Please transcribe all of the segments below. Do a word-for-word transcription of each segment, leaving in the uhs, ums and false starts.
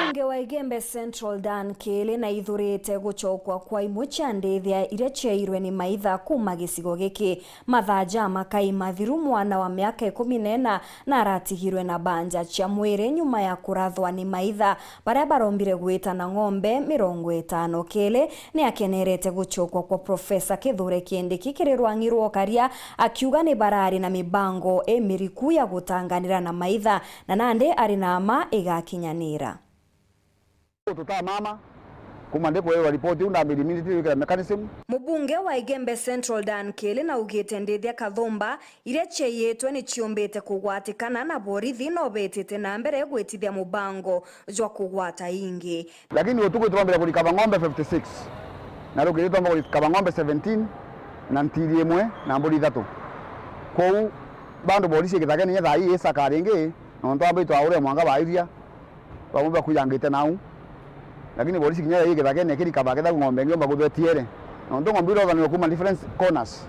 Mbunge wa Igembe Central Dan Kiili naithurite gucokwa kwa imwe cia ndithia iria ciairwe ni maitha kuuma gicigo giki. Mathaa ja makai mathiru, mwana wa miaka ikumi na ina na aratigirwe na banja cia mwiri nyuma ya kurathwa ni maitha baria barombire gwita na ng'ombe mirongo itano. Kiili ni akenerete gucokwa kwa Profesa Kithure Kindiki kiri rwang'i rwa ukaria, akiuga ni barari na mibango imiriku ya gutanganira na maitha, na nandi ari na mma igakinyanira. Tutamama, kuma ndikwewa ripoti iu ndambiririe immediately gwikira mechanism. Mubunge wa Igembe Central Dan Kiili naugite ndithia kathumba iria ciaiyitwe ni ciumbite kugwatikana na borithi no bitite na mbere gwitithia mubango jwa kugwata ingi. Lakini utuku turombire kurikaba ng'ombe fifty six, na rukiri twamba kurikaba ng'ombe seventeen, na ntiri imwe na mburi ithatu. Kwou bandu borisi githagene inya thaa ii isaka ringi, nontu ambe itwauria mwanga bairia, bamwe bakuijangite nau. Lakini borisi kinya thaa ii githagene kirikaba kethagua ng'ombe ingi yomba kuthwa itiere, nontu ng'ombe irothanirwe kuma different corners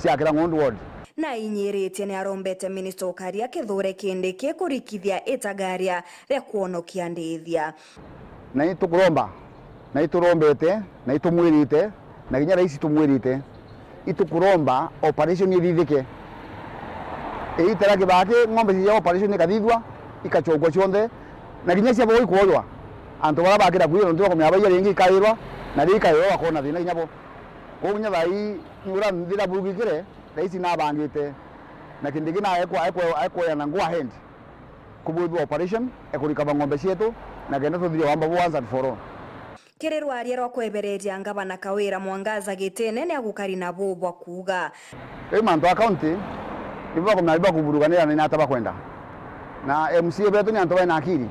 cia Kirang'ondu ward. Na ainyiritie ni arombete minista ukaria Kithure Kindiki kurikithia itagaria ria kwonokia ndithia. Na itukuromba, na iturombete, na itumwirite, na kinya raisi tumwirite, itukuromba operation ithithike. Iitera kibaki, ng'ombe cia operation ikathithua, ikacokwa cionthe, na kinya cia bogwa ikwojwa. Antu baria bakira kuiya nontu bakumenya baiya ringi ikairwa, na ri ikairwa bakona thina kinya bo. Kwou kinya thaa ii, ni uria nthira bugikire, raisi nabangite, na Kindiki na ekwa-, ekwa-, ekwoya na go ahead kubwithua operation ya kurikaba ng'ombe cietu, na kenda tuthire wamba bu once and for all. Kiri rwaria rwa kwebereria ngavana Kawira Mwangaza gitine ni agukari na buu bwa kuuga. Riu mantu a county nibo bakumenya biba kuburuganira ni nata bakwenda. Na M C A betu ni antu baina akiri,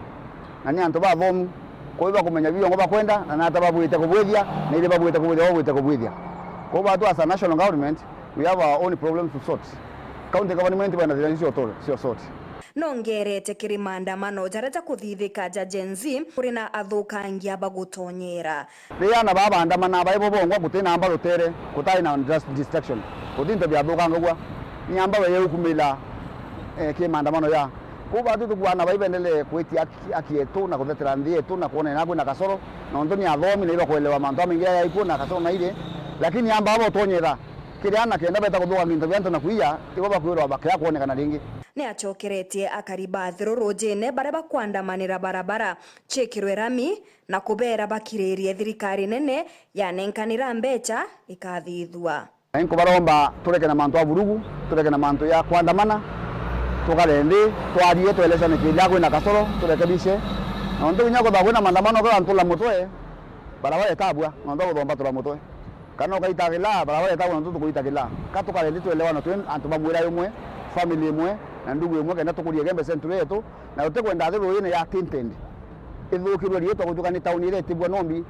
na ni antu bathomu, kwou bakumenya biongo bakwenda, na nata babwite kubwithia, na iri babwite kubwithia, babwite kubwithia. Kwou batu as a national government, we have our own problems to sort. County government baina thina cio to-, cio sort. Nongerete kiri maandamano jaria jakuthithika ja Gen Z, kuri na athukangia bagutonyera. Riria ana baa baandamana, bai bo bongwa, guti namba rutere, gutari na dis-, distraction, guti into biathukangagua. Ni amba we yeukumila, eh, ki maandamano ya. Kwou batu tukuana bai bendelee kwitia haki, haki yetu na kuthetera nthi yetu na kwona ina kwina kasoro, nontu ni athomi na ibakwelewa mantu jamaingi jaria jaikuo na kasoro na iri, lakini amba abo tonyera. Kiri ana kenda beta kuthukangia into bia antu na kwiya, ibo bakwirwa bakea kwonekana ringi. Ni acokeretie akari ba Athiru rujine baria bakwandamanira barabara ciikirwe rami na kubeera bakiririe thirikari nene yanenkanira mbecha ikathithua. Na inkubaromba tureke na mantu a vurugu, tureke na mantu ya kwandamana, tukare nthi, twarie, twelesane kiria kwina kasoro, turekebishe. Nontu kinya kuthagwa kwina maandamano, kethira antu la mutwe, barabara itabua, nontu kuthomba tula mutwe. Kana ukaitagila, barabara itagwa nontu tukuitagila. Ka tukare nthi twelewana twi antu ba mwira jumwe, family imwe, na ndugu imwe, kenda tukurie Igembe Central yetu, na tutikwenda Athiru ino ya tainted ithukirwe riitwa gutuika ni tauni iria itibua nombi,